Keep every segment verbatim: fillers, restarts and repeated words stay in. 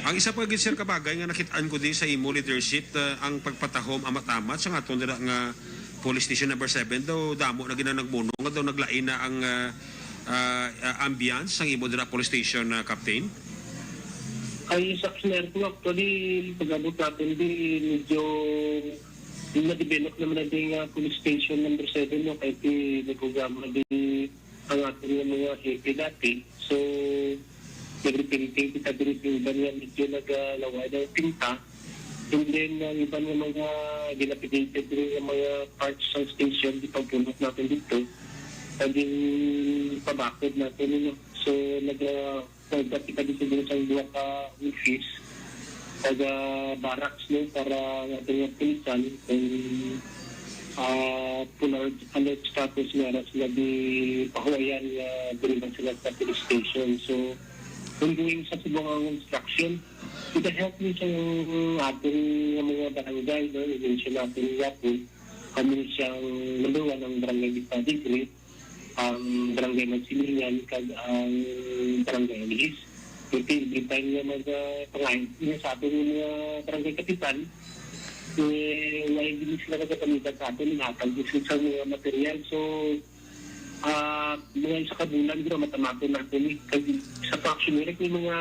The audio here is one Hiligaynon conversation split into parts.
Ang isa pa gid, sir, ka bagay nga nakit-an ko di sa imo leadership, ah, ang pagpatahom amat-amat sa aton dira nga police station number seven, daw damo na gid ang nagmuno nga daw naglain na ang, ah, ah, ah, ambience sang imo dira police station, ah, Captain. Ay, sa Clerco, actually, pag-abot natin di, medyo na-develop naman na din nga police station number seven, no? Kay ti nagugama di ang aton nga mga hepe dati. So, nag-repainting kita diri sa iban nga medyo nagalaway ang pinta. And then, ang iban nga mga dilapidated diri nga mga parts sa station, di pagpunot natin dito. Naging pabakod natin, you know. So, naga-, nagkita dito din sa duha ka office, taga barracks, no, para nga ating pulisan, kung, ah, full alert, alert status nga na sila di pahuwayan nga diri lang sila sa police station. So, ongoing sa subong ang instruction. Ita-help ni sa ating mga barangay, no, i-mention natin nga po, kami siyang number one ang barangay Vista Alegre, ang barangay Magsilingan, kag ang barangay Alihis. Kasi every time nga mag, ah, pangahit niya sa aton nga mga barangay kapitan, eh, wala din sila nagapamitan sa aton, hatag din sila sa mga material. So, ah, mga isa ka bulan, ginamatamaton natin, eh. Kag sa pag-accumulate, may mga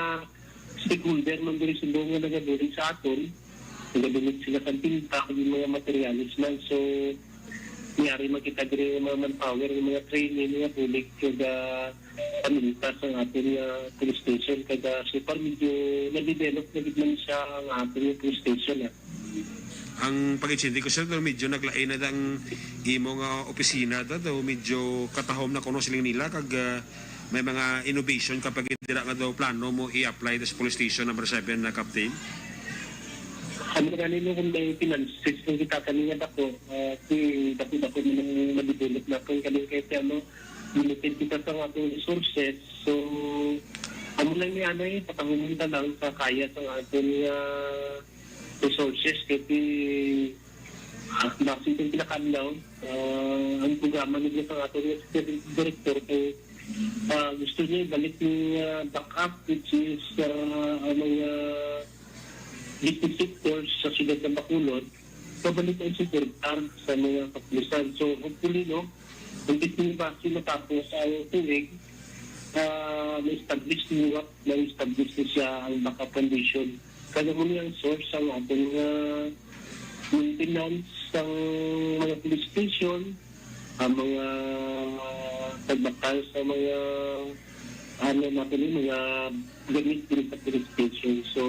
stakeholder man diri subong nga nagabulig sa aton, nagabulig sila sa pinta, kag yung mga materials man. So, niyari makita diri nga mga manpower, nga mga training, mga bulig, kag, ah, paminta sa aton nga police station. Kag, ah, so far, medyo na-develop na gid man siya ang aton nga police station, ah. Ang pag-intindi ko, sir, daw medyo naglain na ang imo nga opisina, daw, daw medyo katahom na kuno siling nila, kag, ah, may mga innovation ka pa gid dira nga daw plano mo i-apply sa police station number seven na, Captain? Ano gani, no, kung may finances nga kita kani nga dako, ah, si dako-dako man ang ma-develop naton kani, kay ano, limited kita sa atong resources. So, amo lang ni anay, patahumon ta lang sa kaya sa aton nga resources, kay, ah, base sa pinakaadlaw, ah, ang programa nila sa aton nga si Director kay, ah, gusto niya ibalik yung, ah, backup, which is, ah, ang mga business sectors sa siyudad ng Bacolod, pabalik ang suporta sa mga kapulisan. So, hopefully, no, kung di basi matapos ang tuig, ah, na-establish niya, na-establish na siya ang backup condition. Kaya mo niya ang source ang ating, ah, maintenance sa mga police station, ang mga pagbakal sa mga, ano natin, yung mga gamit dito sa police station. So,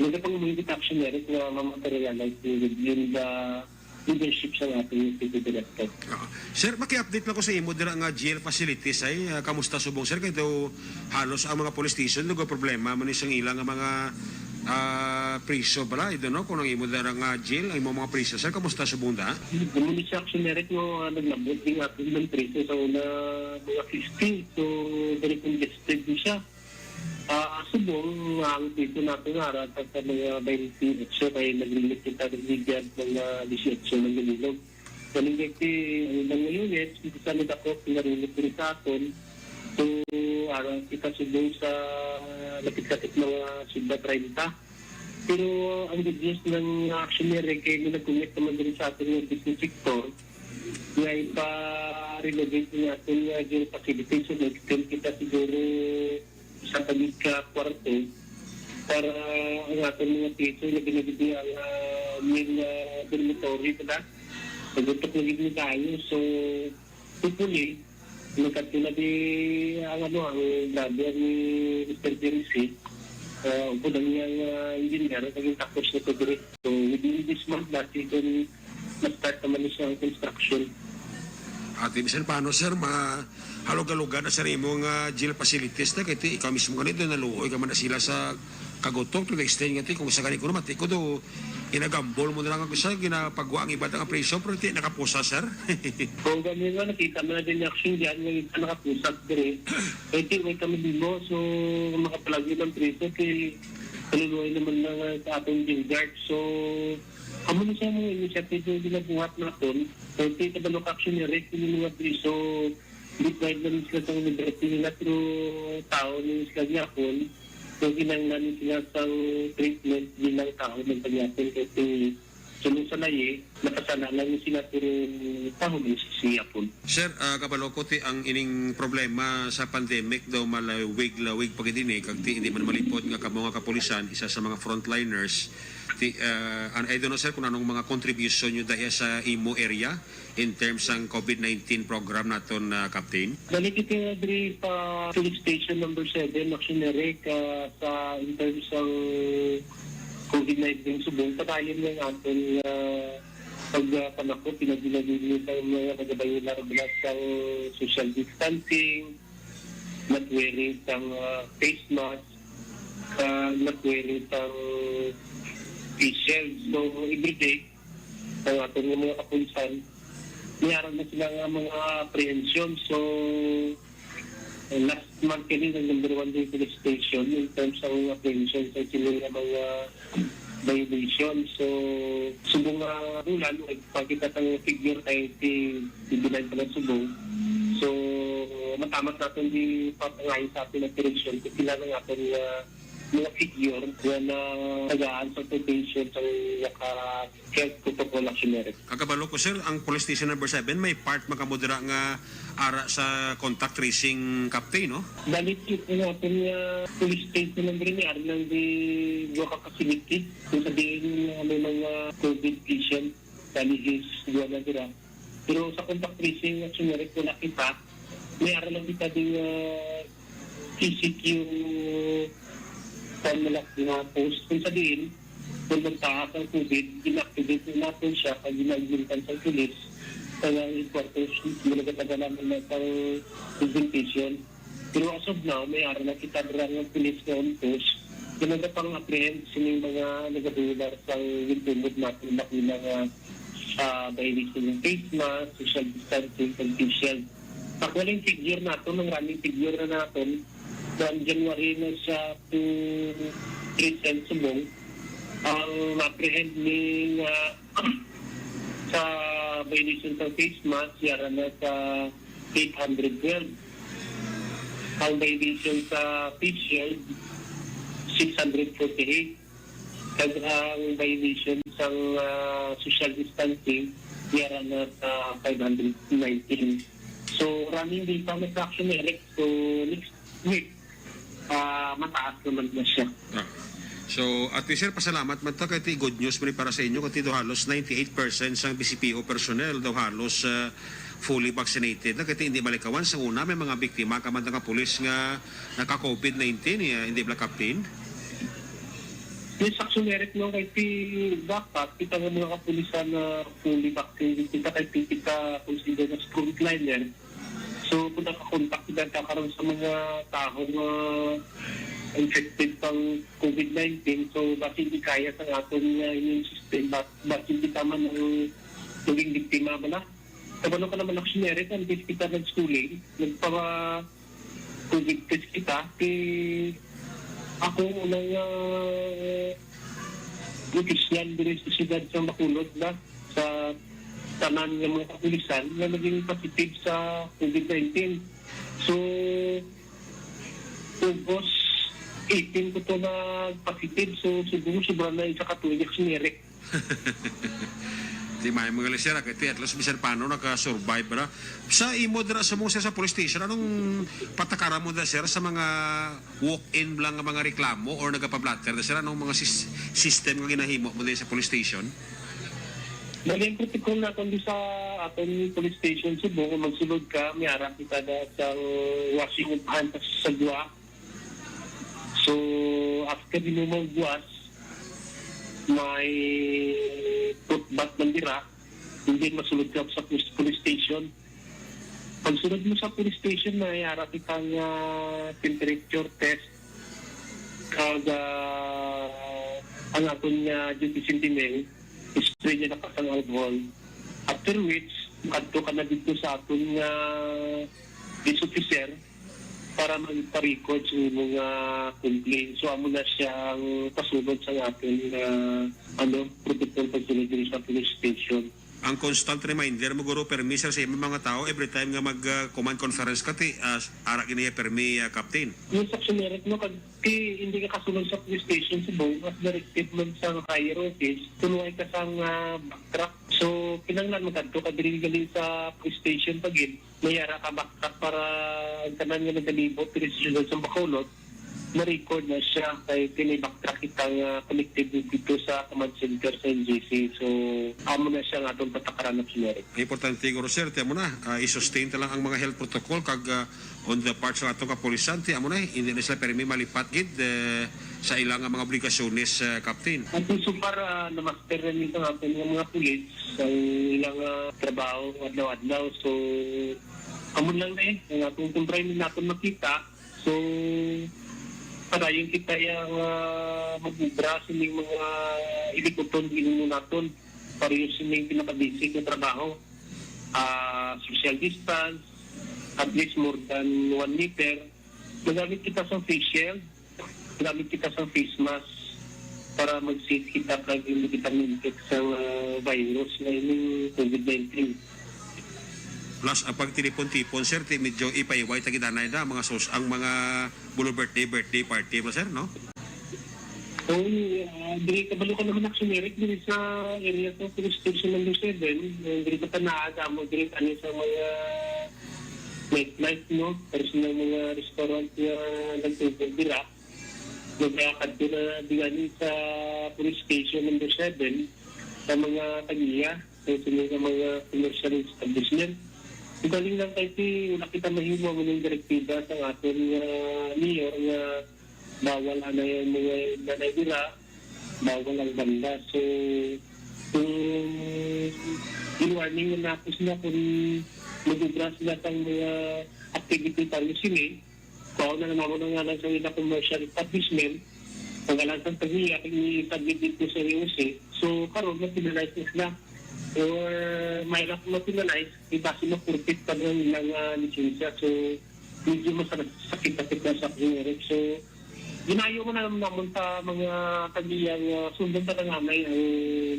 nagapang mga action na rin na mamaterialize yun the leadership sa ating city director. Oo. Sir, maki-update lang ko sa imo dira nga jail facilities ay, ah, kamusta subong, sir? Kay daw halos ang mga police station nagaproblema man ni sang ila nga mga, ah, priso bala, I don't know kung ang imo dira nga jail, ang imo mga priso, sir, kamusta subong da? Kami ni Jackson Eric, no, ah, naglabot din ato ng priso sa una, mga fifty. So, very congested din siya. Ah, subong, ah, ang piso nato nga ara sa, sa mga twenty-eight, kay nag-limit kita ng ligad mga dieciocho ng Manilog. Galing kay ang ibang nga unit, hindi sa nagdakop, pinarinig diri sa aton. So, ara kita subong sa lapit-lapit mga sugda treinta. Pero ang good news ng action ni Reg kay may nag-commit naman diri sa aton nga business sector nga ipa-renovate ng aton nga jail facility. So, nag-extend kita siguro sa panig ka kwarto para ang aton mga piso na binibigyan ang, ah, main, ah, dormitory, diba? Nagutok na gid ni tayo. So, hopefully, magkadto na di ang, ano, ang brother ni Mister Jerry C, ah, upod ang iyang, ah, engineer, naging tapos na to diri. So, within this month, dati kung ma-start naman ni siya ang construction. Ate, bisan paano, sir, ma-, halog-halugan na, sir, imo nga jail facilities na, kay ti-, ikaw mismo ganito, naluoy ka man na sila sa kagutok, to the extent nga, ti, kung sa gani ko naman, ti, ko do, ginagambol mo na lang ako sa ginapagwa ang iba nga preso, pero ti, nakapusa, sir. Kung gani nga, nakita mo na din yung action dyan, yung iba nakapusa, dire. Kaya ti, may kami dimo, so, makapalagyo ng preso, ti, kaluluoy naman lang, ah, sa atong jail guard. So, amo na siya mga initiative yung ginabuhat naton. So, ti, kabalo ka action ni Rick, yung mga preso, deprived na sila sa liberty nila, pero tao na sila gyapon. So, kinahanglan sila sang treatment bilang tawo man sa gihapon, kasi kung sa layi, nakasala lang sila, pero tawo man siya gihapon. Sir, ah, kabalo ko ti ang ining problema sa pandemic daw malawig-lawig pa gid ini, kag ti hindi man malipod nga kamo nga kapulisan, isa sa mga frontliners. Ti, ah, an-, I don't know, sir, kung anong mga contribution nyo dahil sa imo area in terms sang COVID nineteen program naton, ah, Captain? Balik ito diri sa police station number seven, Action Eric, ah, sa, in terms sang COVID nineteen subong, padayon nga ang aton, ah, pag, ah, panakop, pinagdinagin sa mga nagabayular, bilang sang social distancing, not wearing sang, ah, face mask, ah, not wearing sang face shield. So, everyday, ang aton nga mga kapulisan, may ara na sila nga mga apprehension. So, last month kini ang number one day police station in terms of apprehension sa sila nga mga violation. So, subong nga bulan, nagpakita sa figure kay si, si Binay pa ng subong. So, matamat natin di papangayo sa ating operasyon kung sila na nga aton nga mga figure nga na tagaan sa probation sa naka-health protocol actionary. Kakabalo ko, sir, ang police station number seven, may part man kamo dira nga ara sa contact tracing, Captain, no? Balik ito nga aton nga police station number ni Arnang di duha ka facility. Kung sabihin nga may mga COVID patient, bali is duha na dira. Pero sa contact tracing actionary, wala kita. May ara lang kita di, ah, C C Q sa malak nga post. Kung sa diin, kung nagtaas ang COVID, inactivate na natin siya pag ginaagmintan sa pulis. Kaya yung quarters, yung nagkatagalan na sa presentation. Pero as of now, may ara na kita dira nga pulis nga on post na nagapang-apprehend sining mga nagabular sa gintumod natin makina nga, ah, violation ng face mask, social distancing, and face shield. Sa kuling figure naton, ang running figure na naton, from January na siya to present subong, ang na-apprehend ni nga sa violation sa face mask, yara na sa eight hundred twelve. Ang violation sa face shield, six hundred forty-eight. Kag ang violation sang, ah, social distancing, yara na sa five hundred nineteen. So, running data na sa action, Eric. So, next week, ah, mataas naman na siya. Ah. So, at least, sir, pasalamat man ta kay ti good news man ni para sa inyo, kay ti daw halos ninety-eight percent sang B C P O personnel daw halos, ah, fully vaccinated na, kay ti hindi malikawan sa una may mga biktima ka man nga pulis nga naka-COVID nineteen, eh, hindi ba, Captain? Yes, actually, Eric, no, kay ti dapat kita nga mga kapulisan na fully vaccinated, kita kay ti kita consider as frontliner. So, kung nakakontak kita karon sa mga tawo nga infected pang COVID nineteen, so, basin di kaya sa aton nga immune system, ba-, basin kita man ang maging biktima bala. Kabalo ka naman, actually, Eric, ang test kita nag-schooling, nagpa-COVID test kita, kay ako unang, ah, opisyal diri sa siyudad sa Bacolod na sa tanan nga mga kapulisan nga naging positive sa COVID nineteen. So, August eighteen ko to nag-positive. So, siguro sobra na isa ka tuig, actually, Eric. Di may mga lisera, kay ti at least bisan paano naka-survive ra. Sa imo dira sa mo, sir, sa police station, anong patakaran mo dira, sir, sa mga walk-in lang nga mga reklamo or nagapablatter na sila? Anong mga sis-, system nga ginahimo mo diri sa police station? Bali, ang protocol naton di sa aton police station Cebu, kung magsulod ka, may ara kita na sa washing of hands sa sagwa. So, after di mo magwas, may footbath man dira, hindi masulod ka sa pus-, police station. Pagsulod mo sa police station, may ara kita nga temperature test, kag, ah, ang aton nga duty sentinel, spray niya na kasang alcohol. After which, kadto ka na dito sa aton nga police officer para magpa-record sa imo nga complaint. So, amo na siya ang pasunod sa aton nga, ano, protocol pagsunod diri sa police station. Ang constant reminder mo guro permi, sir, sa imong mga tao every time nga mag, ah, command conference ka, ti, ah, ara gini permi, ah, Captain. Yes, Action Eric, no, kag ti, hindi ka kasunod sa police station sa Cebu, as directive man sa higher office, tuluay ka sang, ah, backtrack. So, kinahanglan magkadto ka diri gali sa police station pa gid, may ara ka backtrack para ang tanan nga nagalibot diri sa siyudad sa Bacolod, na-record na siya kay kini backtrack kita nga connected dito sa command center sa N G C. So, amo na siya nga atong patakaran na generic. Importante guro, sir, ti amo na, ah, i-sustain ta lang ang mga health protocol kag, ah, on the part sa atong kapulisan, ti amo na, eh, hindi na sila permi malipat gid, eh, sa ilang nga mga obligasyones, eh, Captain. At so far, ah, na-master na nito ang aton nga mga pulis ang ilang, ah, trabaho adlaw-adlaw. So, amo lang na, eh, ang atong kumpray naton makita. So, padayon kita yang, ah, mag-obra sining mga hilikuton gid mo naton. Pareho sining pinaka-basic nga trabaho. Ah, social distance, at least more than one meter. Magamit kita sa face shield, magamit kita sa face mask para mag-safe kita kag hindi kita ma-infect sa, ah, virus nga ining COVID nineteen. Plus, ang pagtilipon-tipon, sir, ti medyo ipahiway ta gid anay na mga sos-, ang mga bulo birthday, birthday party mo, sir, no? Oo, ah, diri kabalo ka naman, Action Eric, diri sa area sa Police Station Number Seven, eh, diri sa Tanaa, damo diri kani sa mga nightlife, no? Pero sa mga restaurant nga nagtugog dira, nagkakadto na diri sa Police Station Number Seven sa mga tagiya, sa sini nga mga commercial establishment. Ang galing lang kay ti, wala kita mahimo mo ng direktiba sa aton nga mayor nga bawal anay ang mga nanay dira, bawal ang banda. So, kung in-warning na nato sila kung mag-obra sila sang mga activity para sini, kuhaon na naman ang ngalan sa ila commercial establishment, ang ngalan sa tagiya, kung i-submit dito sa A O C. So, karon, ma-penalize na sila. Or, may lang ma-penalize, di ba sila forfeit pa ng ilang, ah, lisensya. So, medyo masakit-sakit na sa akin, Eric. So, ginayo man naman, naman sa mga tagiya nga sundon ta nanganay ang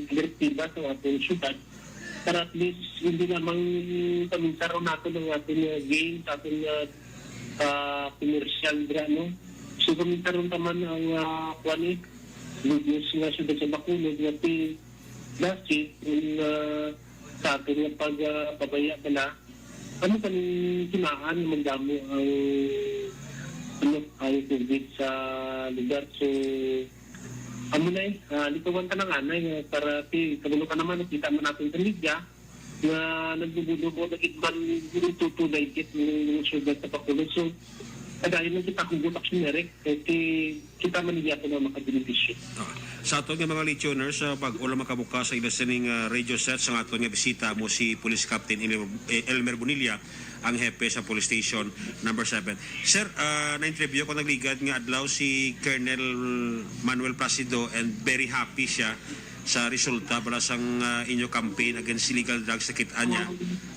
direktiba sa ating syudad para at least hindi lamang paminsaron natin ang ating, uh, gain sa ating, uh, uh, commercial dira, no? So, paminsaron ta man ang, uh, kuwan, eh, good news nga syudad sa Bacolod nga ti-, last year, kung, uh, sa ating pag, uh, pabaya bala, ano pa ni kinaan nga magdamo ang, ano, ang COVID sa lugar? So, amo na eh, ah, likawan ka na nga na eh, para ti, kabalo ka naman, nakita man natin sa media nga nagbubulo mo na gid man ito to daigit ng syudad sa Bacolod. So, padayon lang kita hugot, Action Eric, kay ti, kita man niya po na makabenepisyo. Ah, sa aton nga mga listeners, ah, bag-o lang makabuka sa ila sining, ah, radio set, sa aton nga bisita mo si Police Captain Elmer, eh, Elmer Bonilla, ang hepe sa Police Station Number Seven. Sir, ah, na-interview ko nagligad nga adlaw si Colonel Manuel Placido, and very happy siya sa resulta bala sang, ah, inyo campaign against illegal drugs. Nakit-an niya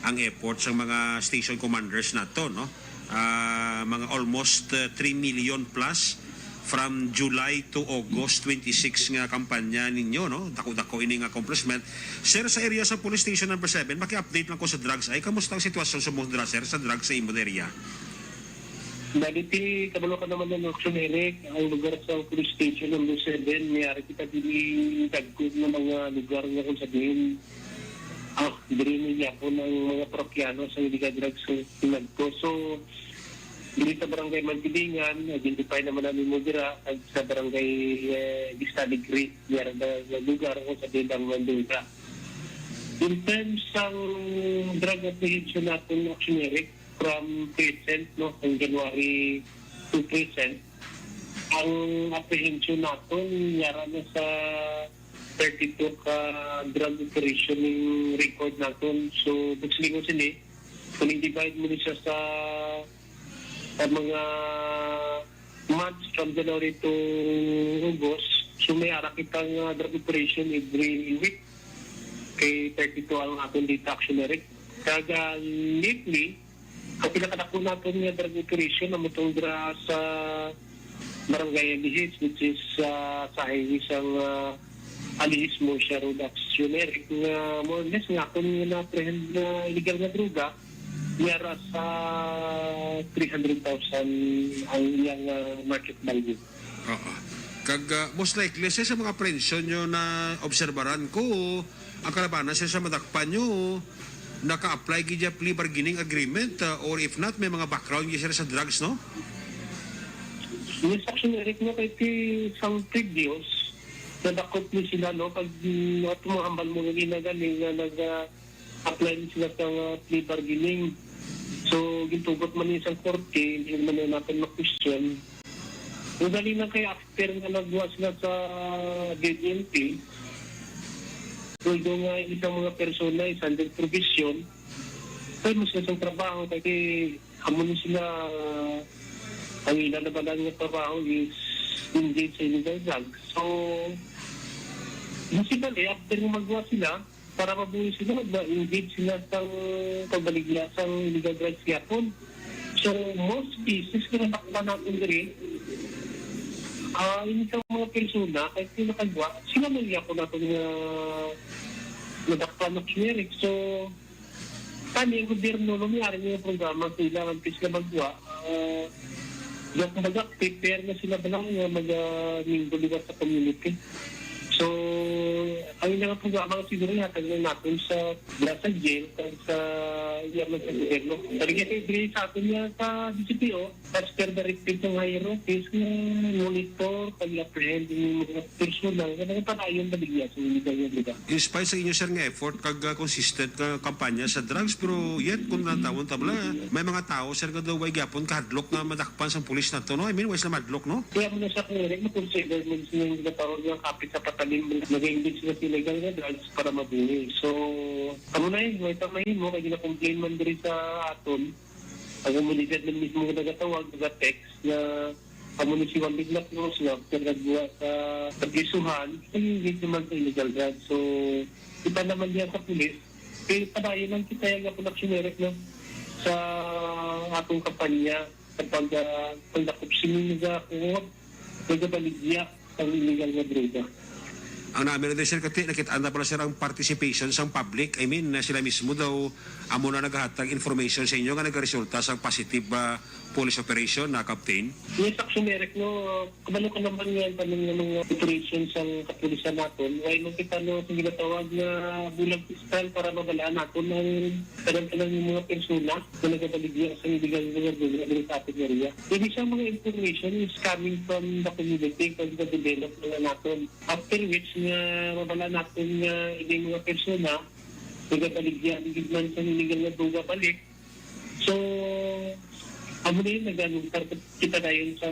ang effort sang mga station commanders nato, no? Ah, mga almost, ah, three million plus from July to August twenty-six nga kampanya ninyo, no? Dako-dako ini nga accomplishment. Sir, sa area sa Police Station Number Seven, maki-update lang ko sa drugs. Ay, kamusta ang sitwasyon sa mga, sir, sa drugs sa imo area? Dali ti, kabalo ka naman ng Action Eric, ang lugar sa Police Station Number Seven, may ari kita dili dagkog nga mga lugar nga kung sabihin, ah, diri ni yapon ang mga parokyano sa illegal drugs sa pinagko. So, diri sa Barangay Mantilingan, identify naman namin mo dira, at sa Barangay, eh, Vista Alegre, may ari na, na lugar kung sabihin ang Mandunga. In terms sang drug apprehension natin, Action Eric, from present, no, from January to present, ang apprehension naton yara na sa thirty-two ka drug operation ning record naton. So, bukod sini, kung i-divide mo ni siya sa, sa mga months from January to August, so may ara kita nga drug operation every week. Kay thirty-two ang aton data, Action Eric. Kag, ah, lately, ang pinakadako naton nga drug operation amo tong dira sa Barangay Alihis, which is, ah, sa highway sang, ah, Alihis mo siya ro, Dax Juneric, nga more or less nga akon nga na-apprehend nga illegal nga droga, yara sa three hundred thousand ang iyang, ah, market value. Oo. Kag, ah, most likely, sir, sa mga apprehension nyo na obserbaran ko, ang kalabanan, sir, sa madakpan nyo, naka-apply gid ya plea bargaining agreement, ah, or if not, may mga background gid, sir, sa drugs, no? Yes, actually, Eric, no, kay ti sang previous, nadakop ni sila, no, pag, mm, ato mo hambal mo nga ginagaling nga nag, ah, apply ni sila sa, ah, plea bargaining. So, gintugot man ni sa korte, hindi naman na natin ma-question. Ang galing lang kay after nga nagwa sila sa D D N P, although nga isang mga persona is under probation, kaya mo sila sa trabaho, kay amo ni sila, ah, ang ila na ba lang nga trabaho is engage sa illegal drugs. So, basically, after nga magwa sila, para mabuhi sila, na-engage sila sa pagbaligya sa illegal drugs gyapon. So, most cases nga nadakpan natin diri, ah, ini sa mga persona, kahit sila kagwa, sila man gyapon natin nga nadakpan na generic. So, kani ang gobyerno, lumiari nga programa sa ila, antes na magwa, ah, nga kumbaga, prepare na sila ba lang nga mag, ah, mingle liwat sa community. So, ang ilang programa nga siguro yata na natin sa, sa jail, kag sa iya man sa gobyerno. Sabi nga, sa, sa atin nga sa D C P O, as per directive sa higher office, nga monitor, pag-apprehend yung mga personal, nga mga padayon baligya sa illegal nga droga. In spite sa inyo, sir, nga effort kag, ah, consistent nga kampanya sa drugs, pero yet, kung natawon ta bala, may mga tao, sir, nga daw way gyapon kahadlok nga madakpan sang pulis nato, no? I mean, way sila madlok, no? Kaya mo na siya kung rin, kung sa government nga ginatawag nga kapit sa patalim, nag-engage sila sa illegal nga drugs para mabuhi. So, amo na eh, may tamay mo, kaya gina-complain man diri sa aton, ang komunidad na mismo nga nagatawag, naga-text, nga amo ni si Juan Bigla Cruz, nga after nagbuhat sa kaprisuhan, nag-engage naman sa illegal drugs. So, kita naman niya sa pulis, kaya padayon lang kita yung mga aksyoneros, no, sa atong kampanya, sa pag, ah, pagdakop sini nga kuwat, nagabaligya ang illegal nga droga. Ang namin na, sir, kati, nakita na pala, sir, ang participation sang public. I mean, na sila mismo daw amo na naghatag information sa inyo nga nagaresulta sang positive, ah, police operation na, Captain? Yes, Action Direct, no, kabalo ka naman nga ang tanong nga mga operation sang kapulisan naton. Why man kita, no, sa ginatawag nga bulag piskal para mabalaan naton ang tanan-tanan nga mga persona nga nagabaligya sa illegal nga droga diri sa aton area. Hindi siya mga information is coming from the community, from the developed na naton. After which, nga mabala naton nga ini mga persona, nagabaligya gid man sa illegal nga droga balik. So, amo na yun, nag-anong target kita dayon sa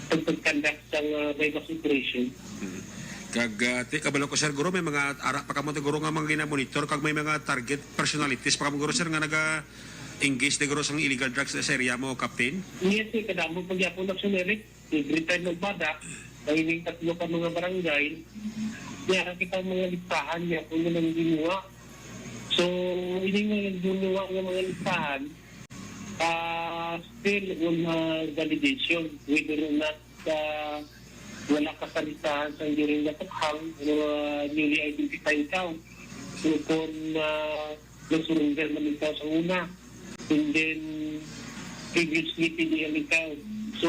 pag-conduct sa, uh, buy-bust operation. Mm. Kag, ah, ti, kabalo ko, sir, guro, may mga ara pa kamo, guro, nga mga ginamonitor, kag may mga target personalities pa kamo, guro, sir, nga naga-engage na, guro, sa illegal drugs sa area mo, Captain? Yes, sir, kadamo pa gyapon, Action Direct. Every time nagbada, ang ining tatlo ka mga barangay, yara kita mga listahan niya kung nang ginawa. So, ining mga ginawa nga mga listahan, ah, still on, ah, validation, whether or not, ah, wala ka sa listahan sa during the hang, ah, newly identified ka, o kung, ah, nag-surrender man ikaw sa una. And then, previously, P D L ikaw. So,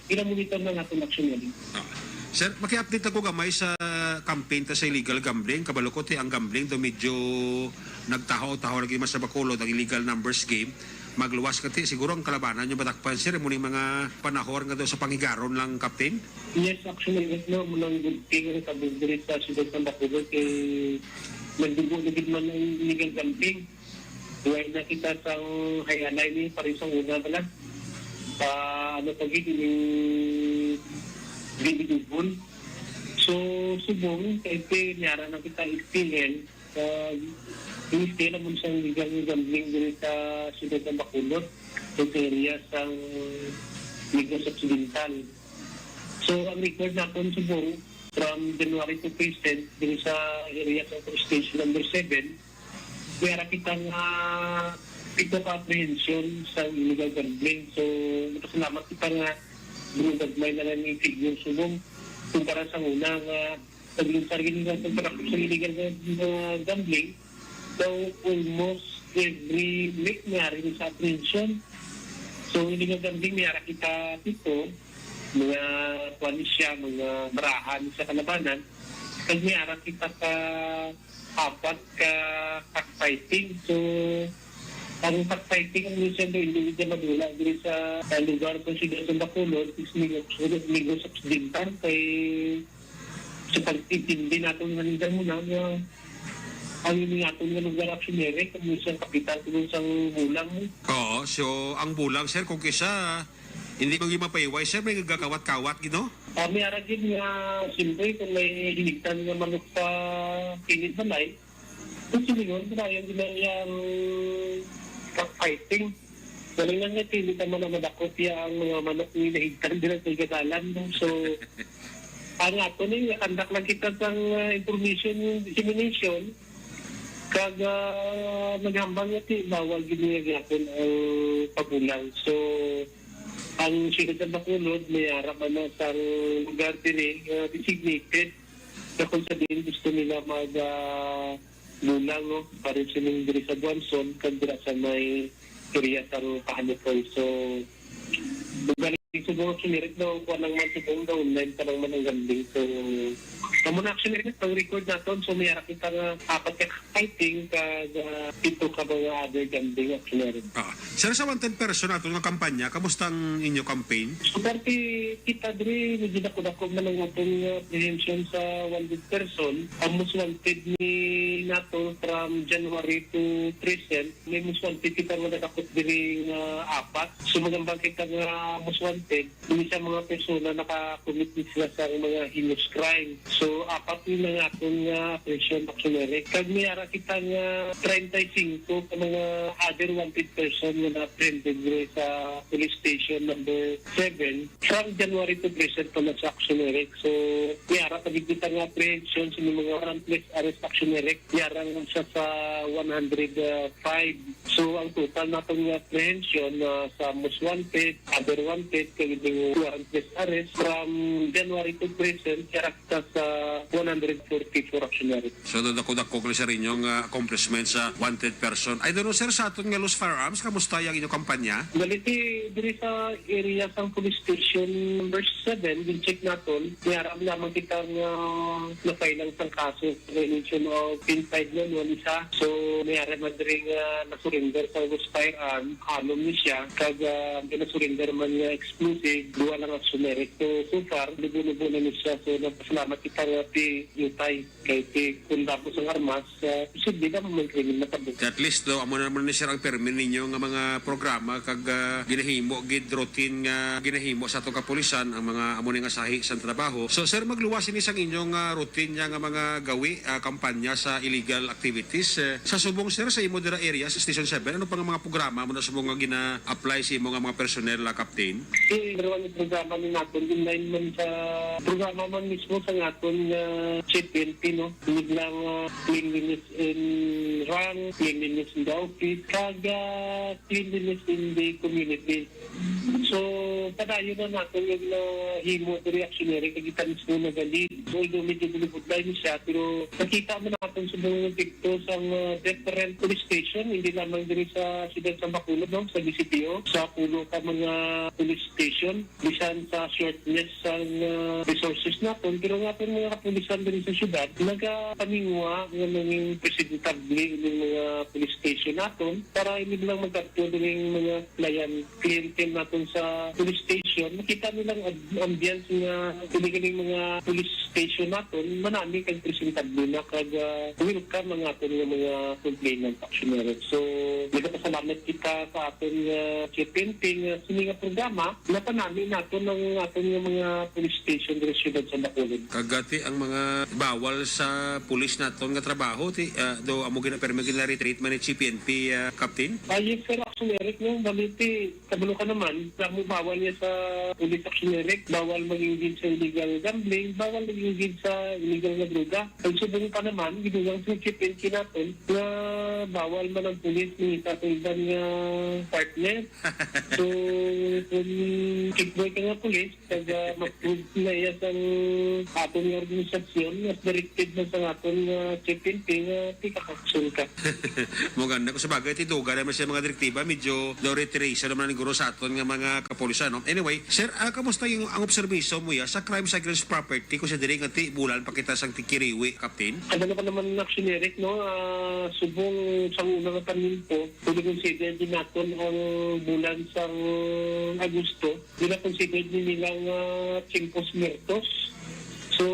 ginamonitor na natin, actually. Ah. Sir, maki-update ako gamay sa campaign ta sa illegal gambling. Kabalo ko, ti, ang gambling daw medyo nagtahaw-tahaw lagi mas sa Bacolod, ang illegal numbers game. Magluwas ka, ti, siguro ang kalabanan nyo matakpan, sir, mo ning mga panahon nga daw sa panghigaron lang, Captain? Yes, actually, yes, no, muna ang good thing sa diri sa siyudad ng Bacolod, kay nagdugo na gid man ang illegal gambling. Buhay na kita sa hayanay ni parin sa una bala. Pa, ano pa gid, ni David Ubon. So, subong, kay pe, niyara na kita S T L, uh, S T L naman sa illegal gambling diri sa siyudad ng Bacolod, sa area sa Negros Occidental. So, ang record natin subong, from January to present, diri sa area sa Police Station number seven, may ara kita nga pito ka apprehension sa illegal gambling. So, nagpasalamat kita nga gumagmay na lang yung figure subong kumpara sa una nga paglunsar gid nga pagpanakup sa illegal nga, nga gambling, daw almost every week may ari sa apprehension. So, illegal gambling, may ara kita dito, mga kuwan siya, mga barahan sa kalabanan. Kag may ara kita ka apat ka cockfighting. So, ang cockfighting, ang minsan daw, hindi siya madula diri sa, sa lugar sa Siyudad sa Bacolod, is Negros, Negros Occidental, kay sa pagtitindi naton nga nila muna, nga ang ini aton nga lugar, Action Eric, ang minsan kapital ko sa bulang mo. Oo, so ang bulang, sir, kung kisa, hindi man gyud mapahiway, sir, may gagawat-kawat, gid, no? Ah, may ara gid nga, siyempre, kung may hinigtan nga manok sa kilid balay, kung silingon, kung ayaw gid na iyang fighting. Galing lang nga, hindi ka man na madakop iya ang mga manok ni nahigtan dira sa igadalan, no? So, ang ato ni, conduct lang kita sang, ah, information dissemination, kag, ah, naghambal nga ti, bawal gid niya gyapon ang pabulang. So, ang siyudad sa Bacolod, may ara man na sang lugar diri, ah, designated na kung sa diin gusto nila mag, ah, bulang, no? Pareho sining diri sa Guanzon, kag dira sa may area sang Pahanukon. So, ugali siguro, sinirit daw, kuha lang man siguro daw, online pa lang man ang gambling. So, amo na, Action Eric, ang record naton. So, may ara kita nga apat ka fighting, kag, ah, pito ka mga other gambling, Action Eric. Ah, sir, sa wanted person nato nga kampanya, kamusta ang inyo campaign? So, parte kita diri, medyo dako-dako man ang aton, ah, apprehension sa wanted person. Ang most wanted ni nato from January to present, may most wanted kita nga nadakop diri nga apat. So, magambang kita nga most wanted, dili sa mga persona naka-commit ni sila sa mga heinous crime. So, apat ni nga aton nga apprehension, Action Eric. Kag may ara kita nga treinta y cinco ka mga other wanted person nga na-apprehended diri sa police station number seven from January to present pa na sa, Action Eric. So, may ara pa gid kita nga apprehension sa mga warrantless arrest, Action Eric. May ara nga siya sa one hundred five. So, ang total naton nga apprehension, ah, sa most wanted, other wanted, kag yung warrantless arrest from January to present, may ara kita sa one hundred forty-four, Action Eric. So, dako-dako kini sa inyong, ah, accomplishment sa wanted person. I don't know, sir, sa aton nga loose firearms, kamusta ang inyong kampanya? Dali, ti, diri sa area sang police station number seven, gin-check naton, may ara lamang kita nga na-file lang sang kaso. May mention of pin five na, no, isa. So, may ara man diri nga na-surrender sa loose firearm, anom ni siya, kag, ah, ang na-surrender man nga explosive, duha lang, Action Eric. So, so far, lubo-lubo na ni siya. So, nagpasalamat kita nga ti Yutay, kay ti kung tapos ang armas, ah, posible na man krimen na tabok. At least, no, amo na naman ni, sir, ang permi ninyo nga mga programa kag, ah, ginahimo gid, routine nga ginahimo sa atong kapulisan ang mga amo ni nga sahi sang trabaho. So, sir, magluwas ini sang inyong, ah, routine niya nga mga gawi, ah, kampanya sa illegal activities. Eh, sa subong, sir, sa imo dira area sa Station seven, ano pa nga mga programa mo na subong nga gina-apply sa imo nga mga personnel, ah, Captain? Si number one nga programa ni naton, in line man sa programa man mismo sa naton nga C P N P, no? Biglang, ah, cleanliness in rank, cleanliness in the office, kag, ah, cleanliness in the community. So, padayon na naton yung nahimo diri, Action Eric, kag kita mismo nagali. So, although medyo bulibudlay ni siya, pero nakita man naton sa mga epekto sa, ah, different police station, hindi lamang diri sa Siyudad sa Bacolod, no, sa D C P O, sa pulo ka mga police station, bisan sa shortness sa, ah, resources naton, pero nga aton mga kapulisan diri sa siyudad, nagapaningwa nga naging presentable ining mga police station naton para hindi lang magkadto diri mga client, clientele naton sa police station. Makita nilang ab-, ambience nga kini kining mga police station naton, manami kag presentable na kag, ah, welcome ang aton nga mga complainant, Action Eric. So, nagapasalamat kita sa aton nga C P N P nga sini nga programa, napanami naton ang aton nga mga police station diri sa siyudad sa Bacolod. Kag ti ang mga bawal sa pulis naton nga trabaho, ti, ah, do amo gina-, permi gina-retreat man ni C P N P, ah, Captain? Ah, yes, sir, Action Eric, no? Bali, ti, kabalo ka naman, amo bawal niya sa police, Action Eric, bawal mag-engage sa illegal gambling, bawal mag-engage sa illegal nga droga. Ang subong pa naman, gidugang sa C P N P naton nga bawal man ang pulis ni sa iban nga partner. So, kung Chief boy ka nga pulis, kag, ah, ma-prove na iya sang aton nga organisasyon, mas directed na sa aton nga Chief N P nga tika-action ka. Mo ganda ko sa bagay, ti duga naman sa mga direktiba, medyo daw reiteration naman ang guro sa aton nga mga kapulisan, no? Anyway, sir, ah, kamusta yung, ang obserbasyon mo ya sa crimes against property, kung sa diri nga ti bulan pa kita sang tikiriwi, Captain? Ano na pa naman, Action Eric, no? Ah, subong sa una nga panimpo, kung i-consider din naton ang bulan sang Agosto, gina-consider din nila nga tiempos muertos. So,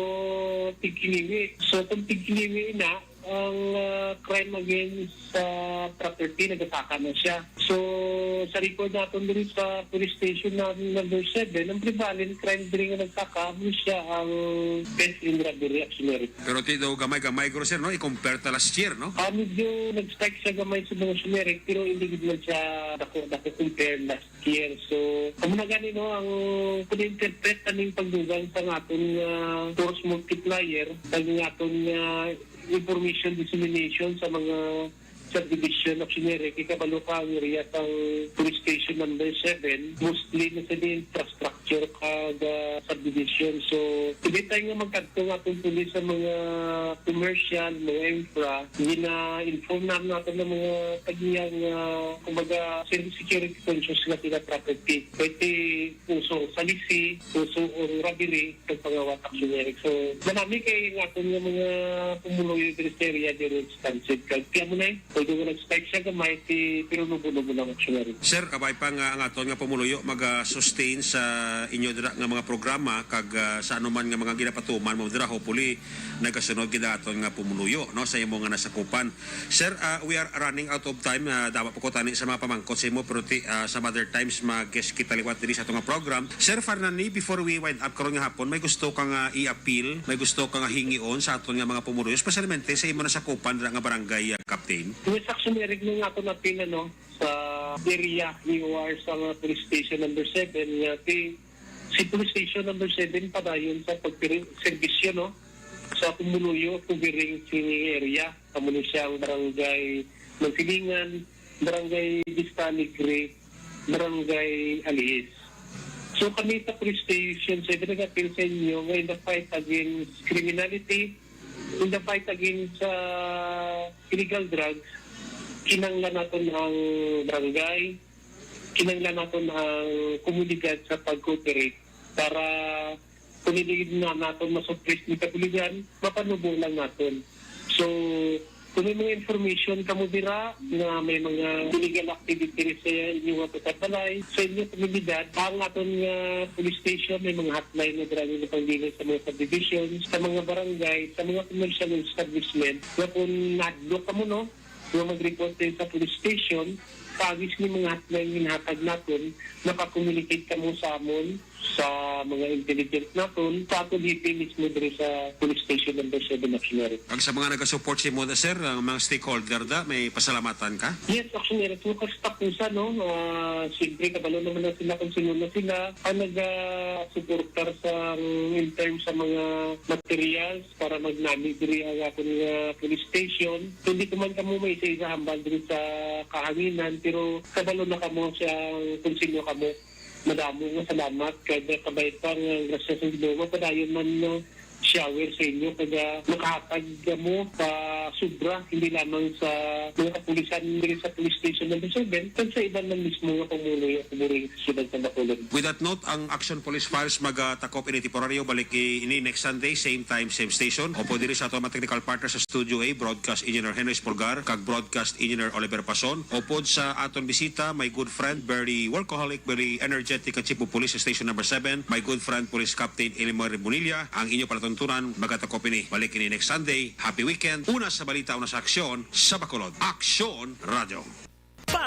tigkiliwi. So, kung tigkiliwi na ang, ah, crime against sa property, nagasaka na siya. So, sa record naton diri sa police station na number seven, ang prevalent crime diri nga nagsaka, amo siya ang theft and robbery, Action Eric. Pero ti daw gamay-gamay, guro, sir, no? I-compare ta last year, no? Ah, medyo nag-spike siya gamay sa mga Action Eric, pero hindi gid man siya dako-dako compare last year. So, amo na gani, no, ang pag-interpret aning pagdugang sa aton nga force multiplier, sa aton nga information dissemination sa mga subdivision, Action Eric, kay kabalo ka ang area sang police station number seven, mostly na sa infrastructure kag, ah, subdivision. So, pwede tayo nga magkadto nga atong pulis sa mga commercial, mga infra, gina-inform naman natin ng mga tag-iya nga, kumbaga, security conscious nga sila property. Pwede puso sa lisi, puso ang robbery, kag pangawat, Action Eric. So, manami kay nga aton nga mga pumuluyo diri sa area, diri expensive. Kag kaya mo na eh, pwede mo nag-spike siya gamay, ti, pero nubo-nubo lang, Action Eric. Sir, kabay pa nga ang aton nga pumuluyo mag-sustain sa inyo dira nga mga programa, kag, ah, sa anuman nga mga ginapatuman mo dira, hopefully, nagasunod gid ang aton nga pumuluyo, no, sa imo nga nasakupan. Sir, ah, we are running out of time. Ah, dama pa ko tani sa mga pamangkot sa imo, pero ti, ah, some other times mag-guest kita liwat diri sa aton nga program. Sir Farnani, before we wind up karon nga hapon, may gusto ka nga i-appeal, may gusto ka nga hingion sa aton nga mga pumuluyo, especialmente sa imo nasakupan dira nga barangay, ah, Captain? Yes, Action Eric, nga aton appeal, ano, sa area ni O R sa mga police station number seven, nga ti, si police station number seven padayon sa pagpiri-, serbisyo, no, sa pumuluyo, covering sini area. Amo ni siya ang barangay Magsilingan, barangay Vista Alegre, barangay Alihis. So, kami sa police station seven nag-appeal sa inyo nga in the fight against criminality, in the fight against, ah, illegal drugs, kinahanglan naton ang barangay, kinahanglan naton ang komunidad sa pag-cooperate para kung hindi na naton masuppress ni kapulisan, mapanubo lang naton. So, kung may mga information kamo dira nga may mga illegal activity sa inyo nga pagkabalay, sa inyo komunidad, ang aton nga police station, may mga hotline na dira nga panggilan sa mga subdivisions, sa mga barangay, sa mga commercial establishment, nga kung nahadlok kamo, no, nga mag-report din sa police station, paagi ni mga hotline nga ginhatag naton, maka-communicate kamo sa amon, sa mga intelligence naton, sa aton hepe mismo diri sa police station number seven, Action Eric. Ang sa mga nagasupport sa imo, sir, ang mga stakeholder da, may pasalamatan ka? Yes, Action Eric. So, katapusan, no? Ah, siyempre, kabalo naman na sila kung sino na sila. Ang nagasuportar sa, in terms sa mga materials, para magnami diri ang aton nga police station. Hindi ko man kamo may isa-isa hambal diri sa kahanginan, pero kabalo na kamo sa kung sino kamo. Madamo nga salamat, kay kabay pa nga grasya sa Ginoo, mapadayon man nga shower sa inyo, kag, ah, makahatag mo pa sobra, hindi lamang sa mga kapulisan diri sa police station number seven, kag sa iban man mismo nga pumuluyo nga buring sa siyudad sa Bacolod. With that note, ang Action Police Files magatakop ini temporaryo. Balik i-, ini next Sunday, same time, same station. Upod diri sa ato mga technical partner sa Studio A, Broadcast Engineer Henry Espolgar, kag Broadcast Engineer Oliver Pason. Upod sa aton bisita, my good friend, very workaholic, very energetic, ang Chief of Police sa Station Number Seven, my good friend, Police Captain Elmer Bonilla, ang inyo palatuntunan, magatakop ini. Balik ini next Sunday. Happy weekend. Una sa balita, una sa aksyon, sa Bacolod. Aksyon Radio.